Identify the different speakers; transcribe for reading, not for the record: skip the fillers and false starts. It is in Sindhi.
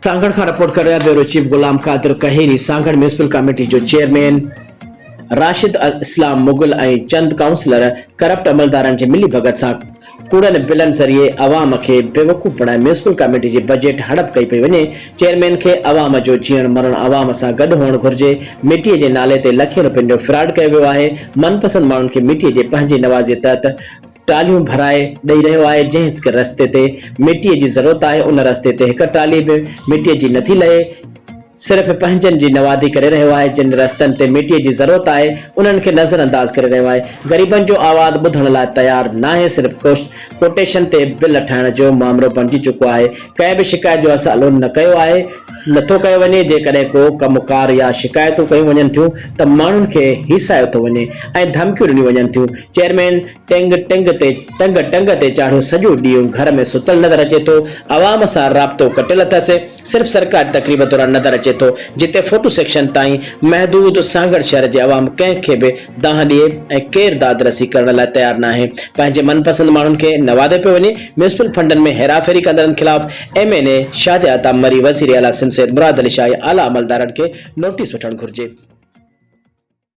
Speaker 1: سانگهڙ کان رپورٽ ڪري رهيا bureau chief Ghulam Qadir Kaheri Sanghar municipal committee جو چيئرمين راشد اسلام مغل ۽ چند ڪائونسلر ڪرپٽ عملدارن جي ملي ڀڳت سان ڪوڙن بلن ذريعي عوام کي بيوقوف بڻائي ميونسپل ڪاميٽي جي بجيٽ هڙپ ڪئي پئي وڃي، چيئرمين کي عوام جو جيئڻ مرڻ عوام سان گڏ هئڻ گهرجي، مٽي جي نالي تي لکين روپين جو فراڊ ڪيو ويو آهي، من پسند ماڻهن کي مٽي جي پنهنجي نوازي تحت ٽالهيون ڀرائي ڏئي رهيو آهي، جنهن رستي تي مٽي جي ضرورت آهي ان رستي تي هڪ ٽالهي به مٽي جي نٿي لهي. صرف پنهنجن جي نوادي ڪري رهيو آهي، جن رستن تي مٽيء جي ضرورت آهي، انهن کي نظر انداز ڪري رهيو آهي، غريبن جو آواز ٻڌڻ لاء تيار ناهي، صرف ڪوٽيشن تي بل ٺاهڻ جو مامرو بڻجي چڪو آهي، ڪنهن به شڪايت جو ازالو نه ڪيو آهي، نٿو ڪيو وڃي، جيڪڏهن ڪو ڪم ڪار يا شڪايتون ڪيون وڃن ٿيون ته ماڻهن کي هيسايو ٿو وڃي ۽ ڌمڪيون ڏنيون وڃن ٿيون، چيئرمين ٽنگ ٽنگ تي ٽنگ ٽنگ تي چاڙهيو سڄو ڏينهن گهر ۾ ستل نظر اچي ٿو، عوام سان رابطو ڪٽيل اٿس، صرف سرڪاري تقريب دوران نظر اچي ٿو، جتي فوٽو سيڪشن تائين محدود سانگهڙ شهر جي عوام ڪنهن کي به دانهن ڏئي ۽ ڪير داد رسي ڪرڻ لاء تيار ناهي، پنهنجي من پسند ماڻهن کي نوازيو پيو وڃي، ميونسپل فنڊن ۾ هيراڦيري ڪندڙن خلاف M N A Shazia Atta Marri وزير اعليٰ سنڌ سيد مراد علي شاهه ۽ اعليٰ عملدارن کي نوٽيس وٺڻ گهرجي.